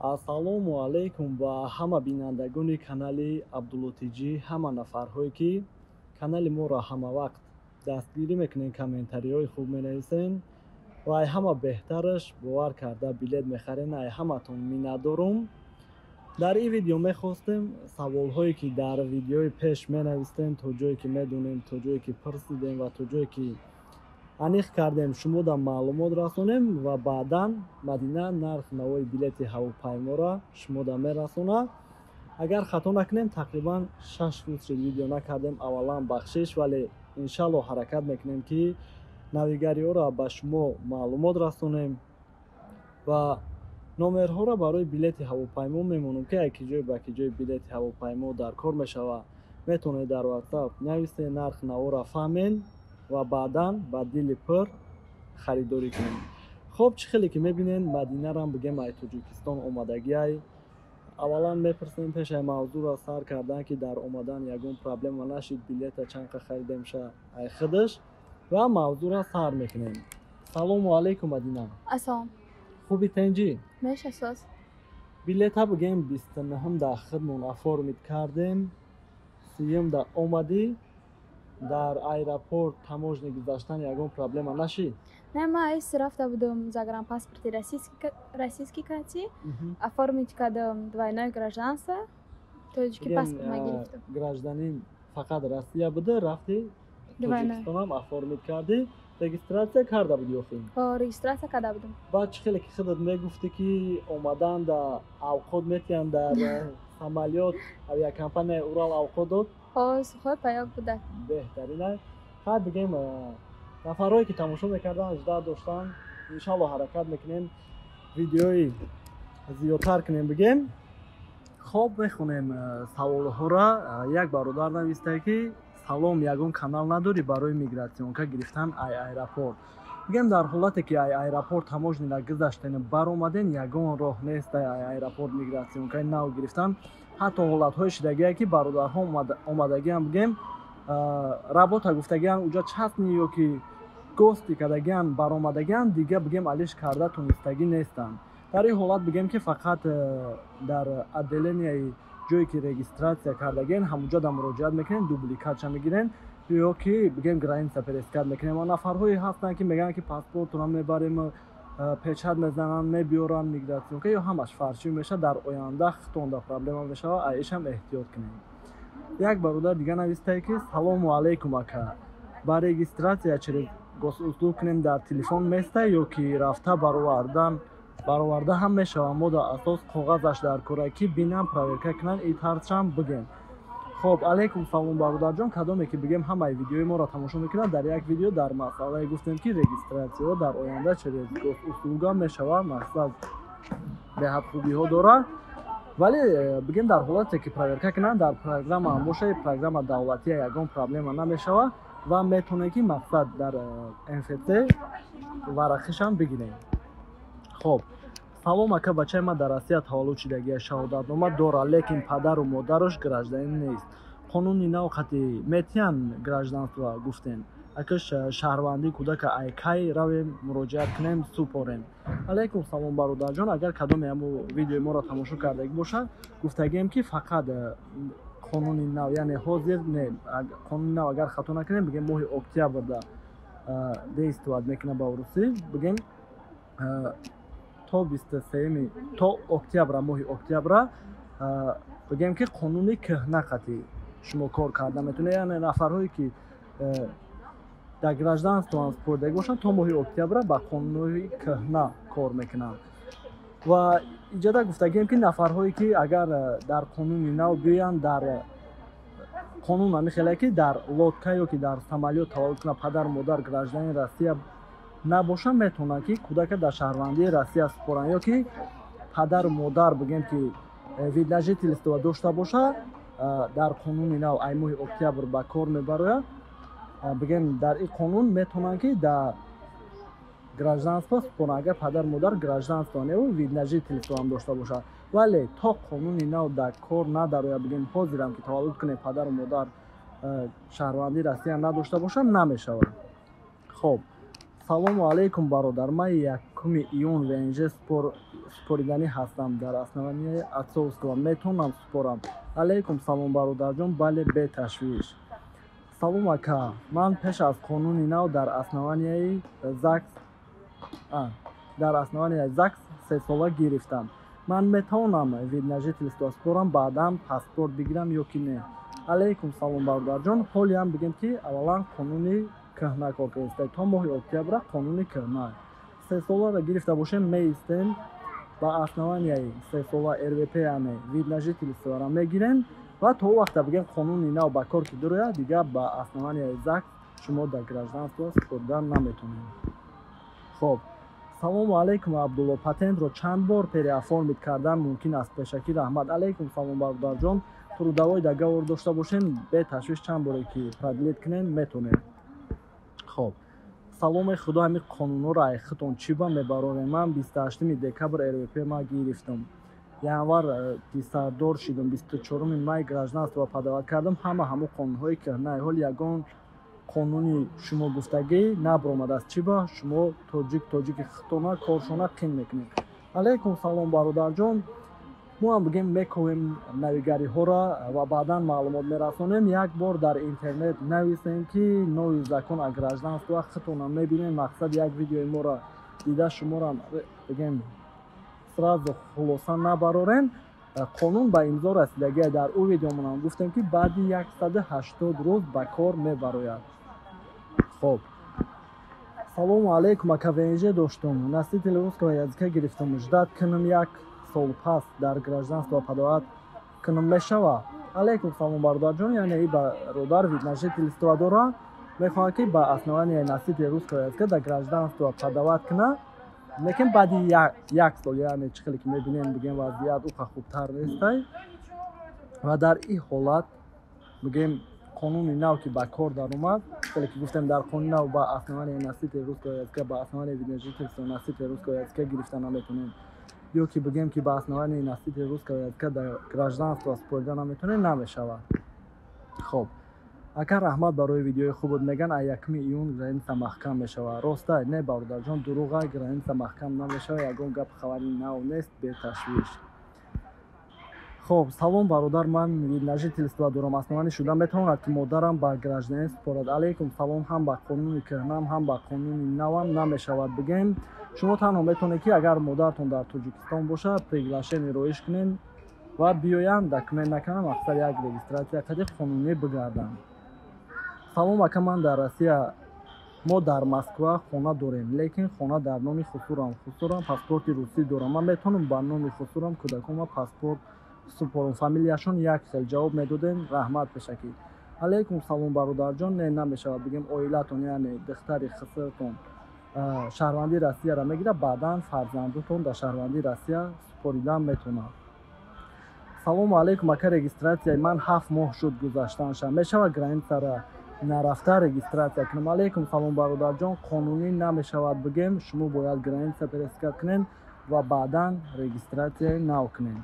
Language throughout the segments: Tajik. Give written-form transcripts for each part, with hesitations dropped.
Ассалому алайкум ба ҳама бинандагони канали Абдулло Тҷ, ҳама нафарҳое, ки канали моро ҳамавақт дастгирӣ мекунен, комментариҳои хуб менависен ва ай ҳама беҳтараш бовар карда билет мехарен. Ай ҳаматон миннатдорум. Дар ин видео мехостем саволҳое, ки дар видеои пеш менавистем, то ҷое ки медонем, то ҷое ки пурсидем ва то ҷое ки аниқ кардем, шумода маълумот расонем ва баъдан Мадина нарх навои билети ҳавопайморо шумода мерасонад. Агар хато накунем, тақрибан 6 рӯз шуд, видео накардем. Аввалан бахшиш, вале иншалло ҳаракат мекунем, ки навигариҳоро ба шумо маълумот расонем ва номерҳоро барои билети ҳавопаймо мемонем, ки ки ҷой ба ки ҷои билети ҳавопаймо дар кор мешавад, метавонед дар WhatsApp нависед, нарх наворо фаҳмед ва баъдан ба дили пур харидорӣ кунем. Хоб, чӣ хеле ки мебинед, Мадинарам бигем, ай Тоҷикистон омадагиай. Аввалан мепурсем, пешаи мавзӯъро сар кардан, ки дар омадан ягон проблема нашид, билета чанд қа харидемша ай худаш ва мавзӯъро сар мекунем. Салому алайкум, Мадина. Ассалом. Хуби, тенҷӣ? Меша, соз. Билета бигем, 29-ум дар худмон оформить кардем, 30-юм да омадӣ. Дар аэропорт таможня гузаштан ягон проблема нашид? Не, ма айс рафта будум загранпаспорти российский кати, оформить кардам двойное гражданство, тоҷики паспорт ма гирифтам. Гражданин фақат Россия буда, рафти Тоҷикистонам оформить кардӣ, регистрация карда буди охи? Ҳо, регистрация карда будум. Баъд чӣ хеле ки худат мегуфтӣ, ки омадан да авқот метиҳанд дар самолёт, авиакомпанияи Урал авқот дод? Ҳо, сухой паёк буда. Беҳтарина. Хай, бигем, нафарҳое, ки тамошо мекарданд, ждать доштанд, иншалло ҳаракат мекунем, видеои зиёдтар кунем бигем. Хоб, мехонем саволҳоро. Як бародар навистае, ки салом, ягон канал надорӣ барои миграционка гирифтан ай аэропорт? Бигем, дар ҳолате ки ай аэропорт таможняра гузаштен, баромаден, ягон роҳ нест ай аэропорт миграционкаи нав гирифтан. Ҳатто ҳолатҳои шидагие, ки бародарҳо омадагиам, бигем, работа гуфтагиан, уҷа частный ё ки гости кардагиан, баромадагиан, дига бигем, алиш карда тонистагӣ нестанд. Дар ин ҳолат бигем, ки фақат дар отделенияи ҷое ки регистрация кардагиен, ҳамуҷо да муроҷиат мекунем, дубликатша мегирем ё ки бигем, граница пересекать мекунем. Ва нафарҳое ҳастанд, ки мегӯянд, ки паспортро мебарем, печать мезананд, мебиёранд миграционка, ё ҳамаш фаршӣ мешавад, дар оянда хитонда проблема мешавад. Аишам эҳтиёт кунем. Як бародар дига навистае, ки салому алайкум, ака, ба регистрация через госуслуг кунем, дар телефон места ё ки рафта баровардан бароварда ҳам мешавад? Мо дар асос коғазаш дар кора, ки бинам, проверка кунанд, и тарзшам бигем. Хоб, алайкум салом, бародарҷон. Кадоме ки бигем, ҳамаи видеои моро тамошо мекунад, дар як видео дар масъалае гуфтем, ки регистрацияҳо дар оянда через госуслуга мешавад. Мақсад, беҳад хубиҳо дорад, вале бигем, дар ҳолате ки проверка кунанд, дар программа ҳам боша, программа давлатия, ягон проблема намешавад ва метавонед, ки мақсад, дар МФЦ варақишам бигирем. Хоб, салом, ака, бачаи ман дар Россия таваллуд шудагия, шаҳодатнома дорад, лекин падару модараш гражданин нест. Қонуни нав қати метиҳанд гражданство гуфтем. Ака, шаҳрвандии кӯдака ай кай равем, муроҷиат кунем, супорем? Алайкум салом, бародарҷон. Агар кадоме ҳамо видеои моро тамошо кардагӣ бошад, гуфтагием, ки фақат қонуни нав, яъне ҳозир не, қонуни нав, агар хато накунем, бигем, моҳи октябрда действовать мекунад ба урусӣ, бигем, то 23-ми, то октябра, моҳи октябра, бигем, ки қонуни кӯҳна қати шумо кор карда метавонед. Яъне нафарҳое, ки дар гражданство супоридагӣ бошанд, то моҳи октябра ба қонунҳои кӯҳна кор мекунанд. Ва иҷода гуфтагием, ки нафарҳое, ки агар дар қонуни нав биёянд, дар қонун ҳамин хеле, ки дар лодка ё ки дар самолёт таваллуд кунад, падару модар гражданини Россия набошанд, метавонанд, ки кӯдака дар шаҳрвандии Россия супоранд, ё ки падару модар, бигем, ки вид на жительство дошта бошад, дар қонуни нав ай моҳи октябр ба кор мебарояд, бигем, дар ин қонун метавонанд, ки дар гражданство супоранд, агар падару модар гражданство неву вид на жительство ҳам дошта бошад. Вале то қонуни нав дар кор надарояд, бигем, ҳозирам ки таваллуд кунед, падару модар шаҳрвандии Россия надошта бошанд, намешавад. Хоб, салому алайкум, бародар, ман як 1 июн ВНЖ супориданӣ ҳастам дар основании отцовского, метавонам супорам? Алайкум салом, бародарҷон, бале, беташвиш. Салом, ака, ман пеш аз қонуни нав дар основанияи ЗАГС, дар основанияи ЗАГС 3 сола гирифтам. Ман метавонам вид на жительство супорам, баъдан паспорт бигирам ё ки не? Алайкум салом, бародарҷон. Ҳолиам бигем, ки аввалан қонуни кӯҳна кор кардааст. То моҳи октябра қонуни кӯҳна. 3 соларо гирифта бошем, меистем, ба основанияи 3 сола РВП, яъне вид на жительствора мегирем ва то вақта, бигем, қонуни нав ба кор ки дурояд, дигар ба основанияи ЗАГС шумо дар гражданство супоридан наметонед. Хоб, салому алайкум, Абдулло. Патентро чанд бор переоформить кардан мумкин аст? Пешакӣ раҳмат. Алайкум салом, бародарҷон. Трудовой договор дошта бошем, беташвиш чанд боре ки продлить кунем, метонем. Хоб, саломи худо. Ҳамин қонунҳоро ай худтон чӣ ба мебарорем? Ман 28 декабр РВП ма гирифтам, январ писардор шидам, 24 май гражданство подавать кардам. Ҳама ҳамон қонунҳое ки на, ҳол ягон қонуни шумо гуфтагӣ набаромадааст. Чӣ ба шумо тоҷик, тоҷики худтона коршона қин мекунед? Алайкум салом, бародарҷон. Мо ҳам, бигем, мековем навигариҳоро ва баъдан маълумот мерасонем. Як бор дар интернет нависем, ки новый закон о гражданство, худтонам мебинем. Мақсад, як видеои моро дида, шуморо, бигем, сразу хулоса набарорем. Қонун ба имзо расидагия. Дар ӯ видеомонам гуфтем, ки баъди 180 рӯз ба кор мебарояд. Хоб, салому алайкум, ака. ВНЖ доштум, носитель русского языка гирифтам. Ждать кунам, як сол пас дар гражданство подавать кунам, мешава? Алайкум салом, бародарҷон. Яъне и бародар вид на жительство дора, мехоҳад, ки ба основании носитель русского языка дар гражданство подавать куна, лекин баъди як сол. Яъне чӣ хеле ки мебинем, бигем, вазъият уқа хубтар нестай ва дар ин ҳолат, бигем, қонуни нав ки ба кор даромад, хеле ки гуфтем, дар қонуни нав ба основании носитель русского языка, ба основании вид на жительство носитель русского языка гирифта наметонем ё ки, бигем, ки ба основании носитель русского языка дар гражданство супорида наметонем, намешавад. Хоб, ака, раҳмат барои видеои хубот. Меган, а 1 июн граница маҳкам мешавад, роста? Не, бародарҷон, дурӯға. Граница маҳкам намешавад, ягон гап хабари нав нест, беташвиш. Хоб, салом, бародар. Ман вид на жительство дорам, основание шуда метавонад, ки модарам ба гражданин супорад? Алайкум салом. Ҳам ба қонуни кӯҳнам, ҳам ба қонуни навам намешавад. Бигем, шумо танҳо метавонед, ки агар модартон дар Тоҷикистон бошад, приглашение роиш кунед ва биёянд, документ накунам, мақсад, як регистрация қади қонунӣ бигарданд. Салом, ака. Ман дар Россия, мо дар Москва хона дорем, лекин хона дар номи хусурам, хусурам паспорти русӣ дорам. Ман метавонам ба номи хусурам кӯдаконма паспорт супорам? Фамилияшон як хел. Ҷавоб медодем, раҳмат пешакӣ. Алайкум салом, бародарҷон. Не, намешавад. Бигем, оилатон, яъне духтари хусуртон шаҳрвандии Россияро мегирад, баъдан фарзандутон дар шаҳрвандии Россия супоридан метавонад. Салому алайкум, ака. Регистратсияи ман 7 моҳ шуд гузаштанша, мешавад границара нарафта регистрация кунам? Алайкум салом, бародарҷон. Қонунӣ намешавад. Бигем, шумо бояд граница пересекать кунед ва баъдан регистратсияи нав кунед.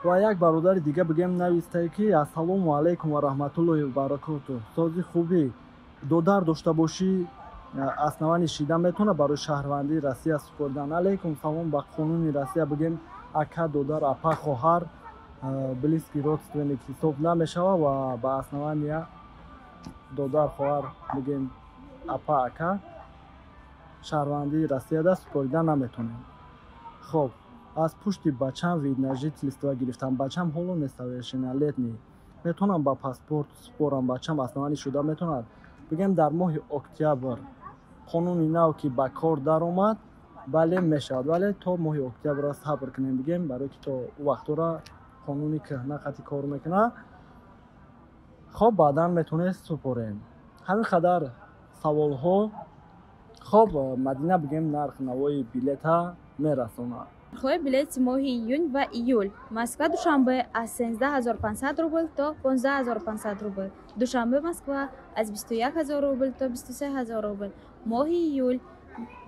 Ва як бародари дига, бигем, навистае, ки ассалому алайкум ва раҳматуллоҳи ва баракоту, сози хубӣ. Додар дошта бошӣ, основание шида метавонад барои шаҳрвандии Россия супоридан? Алайкум салом. Ба қонуни Россия, бигем, ака, додар, апа, хоҳар близкий родственник ҳисоб намешавад ва ба основания додар, хоҳар, бигем, апа, ака шаҳрвандии Россияда супорида наметонем. Хоб, аз пушти бачам вид на жительство гирифтам, бачам ҳоло несовершеннолетний, метавонам ба паспорт супорам? Бачам основание шуда метавонад? Бигем, дар моҳи октябр қонуни нав ки ба кор даромад, бале, мешавад, вале то моҳи октябрро сабр кунем, бигем, барое ки то ӯ вақтора қонуни кӯҳна қати кор мекунад. Хоб, баъдан метавонед супорем. Ҳамин қадар саволҳо. Хоб, Мадина, бигем, нарх навои билета мерасонад. Нархҳои билети моҳи июн ва июл: Москва Душанбе аз 13 500 рубл то 15 500 рубл, Душанбе Москва аз 21 000 рубл то 23 000 рубл. Моҳи июл: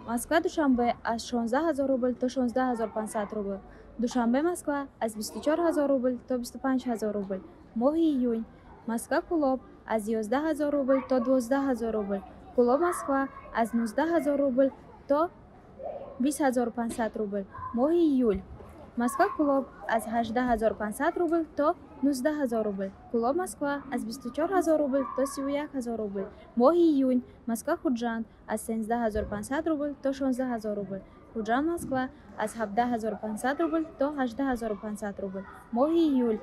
Москва Душанбе аз 16 000 рубл то 16 500 рубл, Душанбе Москва аз 24 000 рубл то 25 000 рубл. Моҳи июн: Москва Кӯлоб аз 11 000 рубл то 12 000 рубл, Кӯлоб Москва аз 19 000 рубл то 20 500 рубл. Моҳи июл: Москва Кӯлоб аз 18 500 рубл то 19 000 рубл, Кӯлоб Москва аз 24 000 рубл то 31 000 рубл. Моҳи июн: Москва Хуҷанд аз 13 500 рубл то 16 000 рубл, Хуҷанд Москва аз 17 500 рубл то 18 500 рубл. Моҳи июл: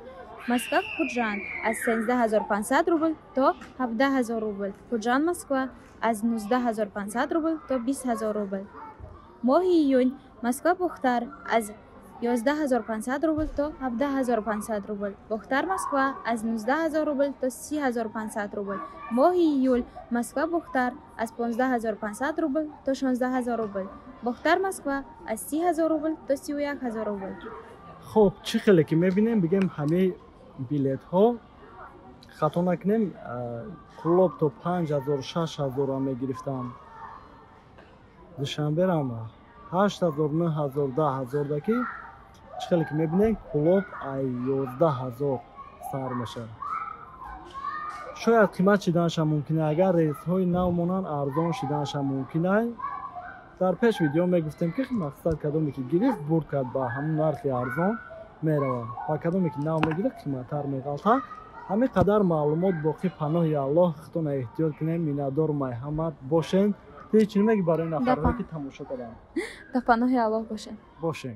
Москва Хуҷанд аз 13 500 рубл то 17 000 рубл, Хуҷанд Москва аз 19 500 рубл то 20 000 рубл. Моҳи июн: Москва Бохтар аз 11 500 рубл то 17 500 рубл, Бохтар Москва аз 19 000 рубл то 30 500 рубл. Моҳи июл: Москва Бохтар аз 15 500 рубл то 16 000 рубл, Бохтар Москва аз 30 000 рубл то 31 000 рубл. Хуб, чӣ хеле ки мебинем, бигем, ҳамаи билетҳо, хато накунем, Кӯлоб то 5000, 6000 мегирифтам, Душанберам 8000, 9000, 10 000. Даки чӣ хеле ки мебинем, Кӯлоб ай 11 000 сар мешавад. Шояд қимат шиданашам мумкин, агар рейсҳои нав монанд, арзон шиданашам мумкин. Ай дар пеш видео мегуфтем, ки мақсад кадоме ки гирифт, бурд кард, ба ҳамун нархи арзон меравад ва кадоме ки нав мегирад, қиматтар меғалта. Ҳамин қадар маълумот боқӣ. Паноҳи Аллоҳ, худтона эҳтиёт кунем. Миннатдор майҳамад бошем. Ти чӣ меги барои нафарҳое, ки тамошо карданд? Дар паноҳи Аллоҳ бошем. Бошем.